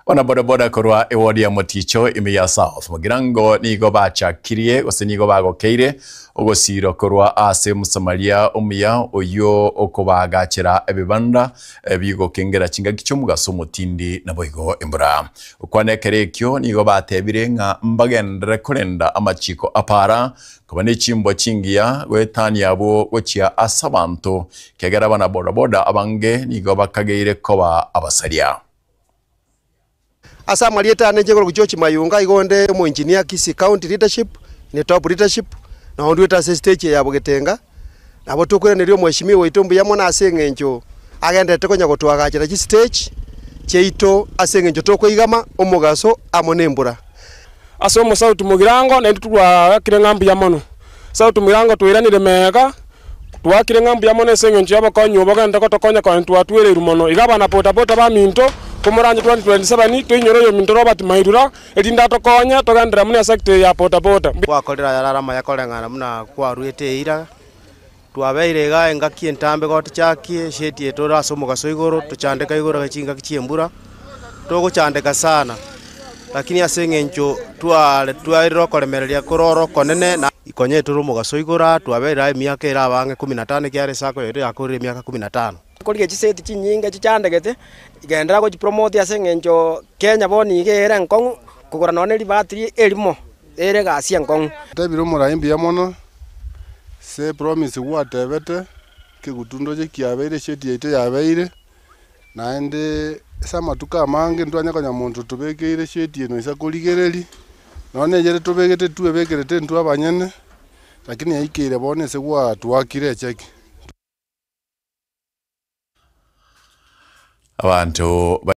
Bana bodaboda korwa ewodi ya Moticho ime ya South Mugirango nigo bachakirie gose nigo bagokeire ogosiirwa korwa ase Omosamaria omuya oyio okobaagachera ebibanda bigokengera chingaki chi'omogaso omotindi naboigo embura. Gokwana ekero ekio nigo batebire ng'a mbagenderere korenda amachiko a para, koba ne chimbwa chingiya goetania abwo gochia ase abanto, ekiagera abana bodaboda abange nigo bakageire koba abasaria. Ase amarieta ane inche nkorokwa George Mayunga, igo onde omoengineer Kisii County Leadership, in top leadership, nabo ndwete ase estage eye ya Bogetenga, nabo tokoiraneria omweshimiwa oito mbuya mono ase eng'encho agenderete konya gotoagachera chistage chiaito ase eng'encho tokoigama omogaso amo na embura. Ase omosauti mogirango naintwe twaakire ng'a mbuya mono. Sauti mogirango twairanire mega, twaakire ng'a mbuya mono ase eng'encho y'obokonyi obo bogenderete gotokonya konya twatwereirwe mono. Iga abana bodaboda baminto, komoranche 2027 toinyore oyominto Robert Mairura, erinde atokonye togenderere buna esector eye ya bodaboda. Gwakorire ayarare amaya koreng'ana buna kwaruete eira, twabeire igaa engaki entambe gotochakie esheti eye tore ase omogaso igoro, tochandeka igoro chingaki chi'embura, togochandeka sana, lakini ase eng'encho tware twaerire okoremereria kore oro okonene na ikonye tore omogaso igoro aa, twabeire aa emiaka ere abang'e kumi na tano ekiagera esako yaito yakorire emiaka kumi na tano. Korigia chiseti chinyinge chichandegete, genderera gochipromote ase eng'encho Kenya bono iga ere enkong'u, kogora nonye ne ribatiri erimo. Ere egasi enkong'u. Tebire omorai mbuya mono ase epromise gwatebete, ekegutundoche kiabeire esheti yaito yabeire, naende ase amatuko amange ntwanya konya monto tobekeire esheti eye noisa korigereria, nonye na eyere tobegete twebekerete intwe abanyene, lakini yaikeire bono ase gwatwakire echeki. Abanto.